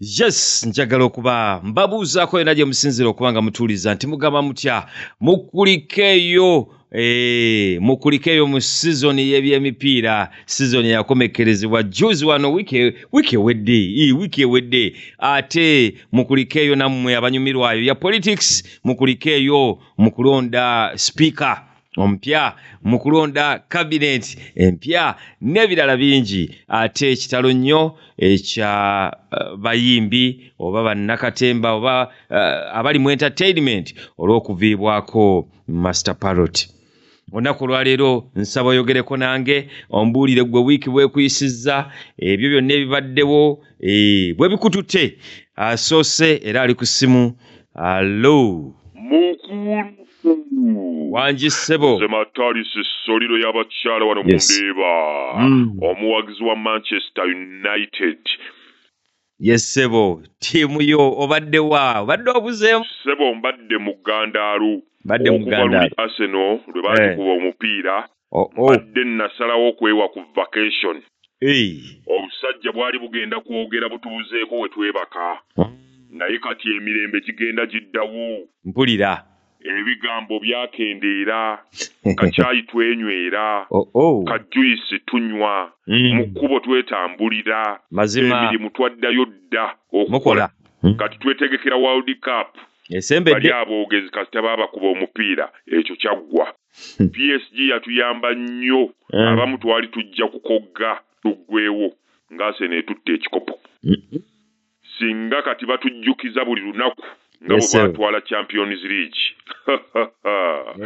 Yes, njagala okuba mbabuuzaako yonna gye musinziira okuba nga mutuuliza nti mugamba mutya, mukulikeeyo mukulikeeyo mu sizoni y'ebyemipiira, sizoni eyakomekkerezebwa juzi wano wiiki ewedde, wiiki ewedde. Ate mukulikeeyo nammwe abanyumirwayo ya politics, mukulikeeyo mu kulonda sipiika omupya, mu kulonda cabinet empya n'ebirala bingi. Ate ekitalo nnyo ekya bayimbi oba bannakatemba oba abali mu entertainment olw'okuviibwako Master Parrot. Olunaku olwaleero nsaba oyogereko nange ombuulire gwe wiiki bwekuyisizza, ebyo byonna ebibaddewo bwe bikututte. Asoose era ali ku ssimu. Allo. Mukulu. Wangi ssebo. Nze Matalisi Soliro y'abakyala wano mu Ndeeba. Omuwagizi wa Manchester United. Yes ssebo, ttiimu yo obadde wa? Obadde obuzeemu? Ssebo mbadde mu Ggandaalo. Mbadde mu Okuva luli Ggandaalo. Arsenal lwe baagikuba omupiira, mbadde nasalawo okwewa ku vacation. Obusajja bwali bugenda kwogera butubuzeeko we twebaka. Naye kati emirembe gigenda giddawo. Mpulira. Ebigambo byakendeera, kacaayi twenywera, ka juice tunywa, mu kkubo twetambulira, Mazima. Emirimu twaddayo dda okukola. Mukola. Kati twetegekera World Cup. Esembedde. Bali aboogezi kasita baabakuba omupiira, ekyo kyaggwa. PSG yatuyamba nnyo, abamu twali tujja kukogga tuggwewo ng'Arsenal etutte ekikopo. Singa kati batujjukiza buli lunaku nga bwe batwala Champions League.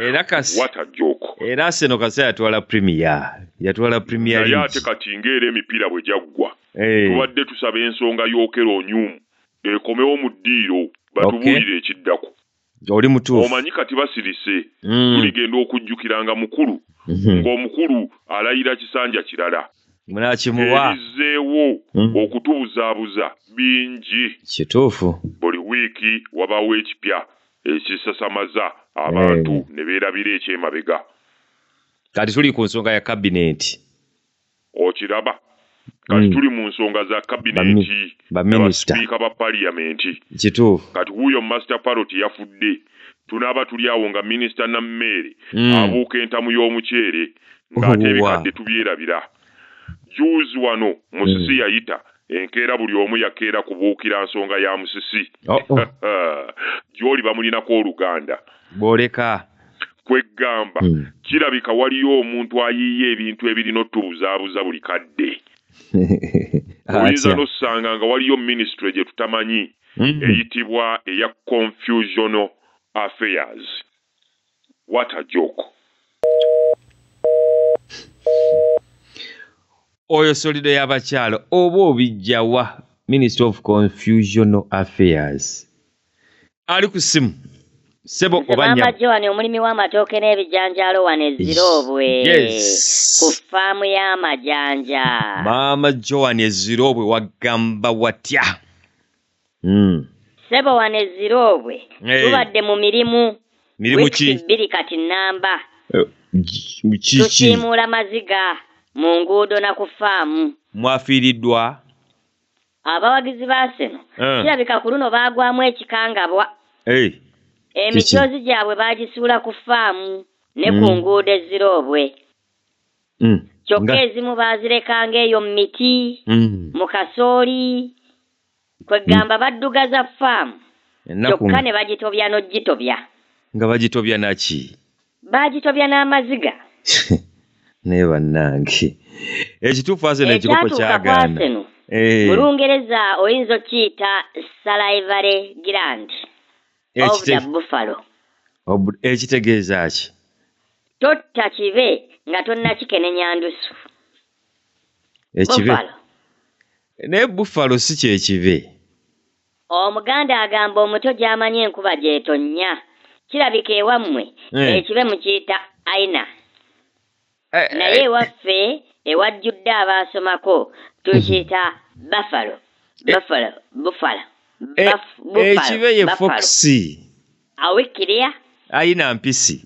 Era kasi. What a joke. Era Arsenal kasi yatwala Premier. Yatwala Premier Naye League. ate kati ng'era emipiira bwe gyaggwa. Tubadde tusaba ensonga y'Okello Onyum ekomewo mu ddiiro batubuulire ekiddako. Oli mutuufu. Omanyi kati basirise. Tuligenda okujjukiranga mukulu. Ng'omukulu alayira kisanja kirala. Munakimuwa. Ebizeewo okutubuzaabuza bingi. Kituufu. Buli wiiki wabaawo ekipya ekisasamaza abantu ne beerabira ekyemabega. Kati tuli ku nsonga ya kabineeti. Okiraba? Kati tuli mu nsonga za kabineeti, Baminisita. Abasipiika ba paliyamenti. Kituufu. Kati wuuyo Master Parrot yafudde. Tunaaba tuli awo nga minisita Nammeere abuuka entamu y'omuceere ng'ate ebikadde tubyerabira. Juzi wano Musisi yayita enkeera buli omu yakeera kubuukira nsonga ya Musisi. Gy'oli bamulinako oluganda. Bw'oleka. Kwegamba kirabika waliyo omuntu ayiiya ebintu ebirina otubuzaabuza buli kadde. Oyinza n'osanga nga waliyo minisitule gye tutamanyi eyitibwa eya Confusional Affairs. What a joke. Oyo Solido y'abakyala oba obijjawa Minister of Confusional Affairs. Ali ku ssimu. Ssebo oba Maama nnyabo. Joan omulimi w'amatooke n'ebijanjaalo wano e Ziroobwe. Yes. Ku ffaamu y'amajanja. Maama Joan e Ziroobwe wagamba watya? Ssebo wano e Ziroobwe tubadde mu mirimu. Mirimu ki? Wiiki bbiri kati nnamba. Kiki? Tusiimuula maziga mu nguudo na ku ffaamu. Mwafiiriddwa? Abawagizi ba Arsenal kirabika ku luno baagwamu ekikangabwa. Emijoozi gyabwe baagisuula ku ffaamu ne ku nguudo e Ziroobwe. Kyokka ezimu baazirekanga eyo mu miti, mu kasooli, kwegamba baddugaza ffaamu. Kyokka ne bagitobya n'ogitobya. Nga bagitobya naki? Baagitobya n'amaziga. Naye bannange. Ekituufu Arsenal ekikopo Ekyatuuka ku kyagaana. Arsenal, mu Lungereza oyinza okiyita salivary gland of the buffalo. Ekitegeeza ki? Totta kibe nga tonnakikenenya ndusu. Ekibe. Buffalo. Naye buffalo si kye kibe. Omuganda agamba omuto gy'amanyi enkuba gy'etonnya. Kirabika ewammwe ekibe mukiyita aina. Naye ewaffe ewajjudde abaasomako tukiyita buffalo. Buffalo, buffalo. Buffalo, Ekibe ye buffalo. fox. Awikiriya? Ayina mpisi.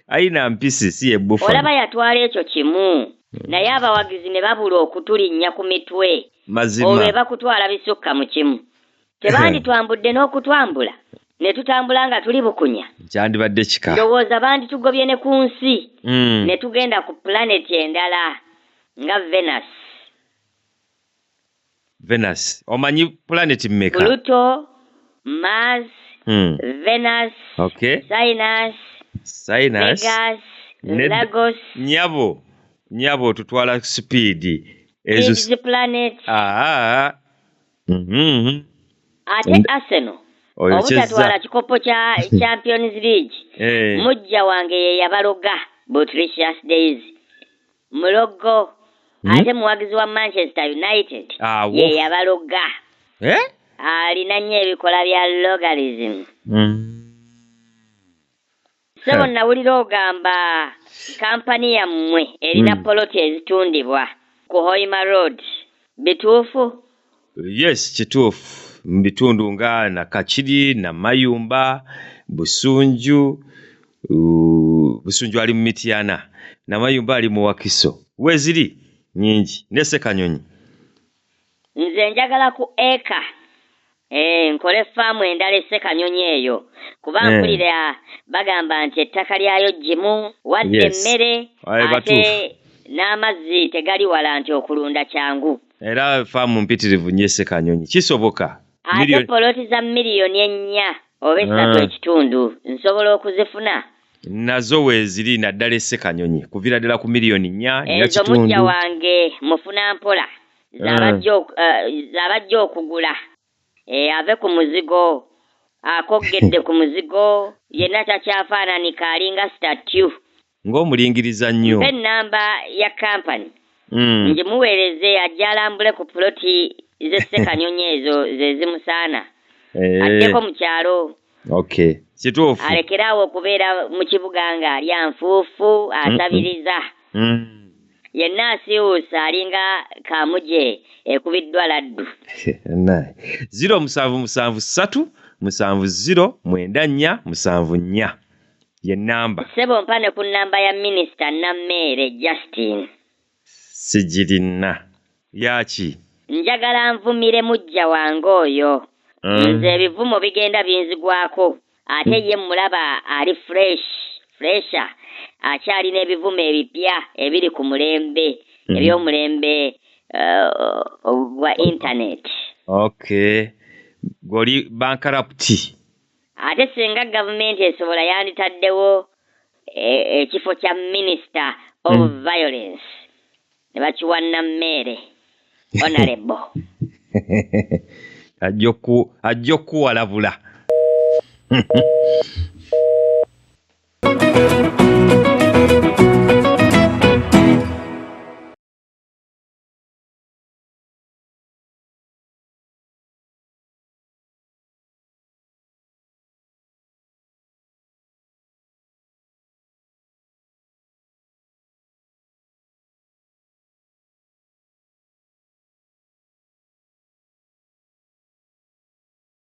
Ayina mpisi si ye buffalo. Olaba yatwala ekyo kimu. Naye abawagizi ne babula okutulinnya ku mitwe. Mazima. Olwo ebakutwala bisukka mu kimu. Tebanditwambudde n'okutwambula ne tutambula nga tuli bukunya. Kyandibadde kika. Ndowooza banditugobye ne ku nsi ne tugenda ku pulaneti endala nga Venus. Venus. Omanyi pulaneti mmeka? Pluto, Mars, Venus, Okay. Sinus, Sinus. Vegas, Nedda. Lagos, Nyabo. Nyabo tutwala sipiidi. Ezo Kids Planet. Aa. Ate Arsenal Oyo obutatwala kyezza. kikopo kya Champions League. Mujja wange ye yabaloga Botricious Days. Mulogo ate muwagizi wa Manchester United Awo. ye yabaloga. Eh? Alina nnyo ebikola bya logarithm. Ssebo nawulira ogamba kampani yammwe erina poloti ezitundibwa ku Hoima Road. Bituufu? Yes, kituufu. Mu bitundu nga Nakakiri, Namayumba, Busunju, Busunju ali mu Mityana, Namayumba ali mu Wakiso. Weeziri nnyingi ne Ssekanyonyi. Nze njagala ku eka. Nkole faamu endala e Ssekanyonyi eyo. Kuba mpulira bagamba nti ettaka lyayo ggimu, wadde emmere, Aye, ate batuufu. n'amazzi tegali wala nti okulunda kyangu. Era faamu mpitirivu nnyo e Ssekanyonyi. Kisoboka. Ate poloti za miliyoni 4 oba 3 ekitundu nsobola okuzifuna? Nazo weeziri naddala e Ssekanyonyi kuviira ddala ku miliyoni 4, nnya Ezo mujja kitundu. wange mufuna mpola z'abajja okugula. Ave ku muzigo, akoggedde ku muzigo, yenna takyafaananika alinga statue. Ng'omulingiriza nnyo. Mpe ennamba ya kampani. Ngimuweereze ajje alambule ku puloti z'e Ssekanyonyi ezo ze zimusaana. Addeko mu kyalo. Okay. Kituufu. Alekere awo okubeera mu kibuga ng'alya nfuufu, asabiriza. Yenna asiiwuuse alinga kaamuje ekubiddwa laddu. Naye. 077 370 94 74 ye nnamba. Ssebo mpa ne ku nnamba ya minisita Nammeere Justin. Sigirina. Yaaki? Njagala nvumire mujja wange oyo. Nze ebivumo bigenda binzigwako. Ate ye mmulaba ali fresh, fresher. Akyalina ebivumo ebipya ebiri ku mulembe, eby'omulembe gwa internet. Okay. Gw'oli bankaraputi. Ate singa gavumenti esobola yanditaddewo ekifo kya Minister of Violence. Ne bakiwa Nammeere. Honorable. Ajja okuwalabula.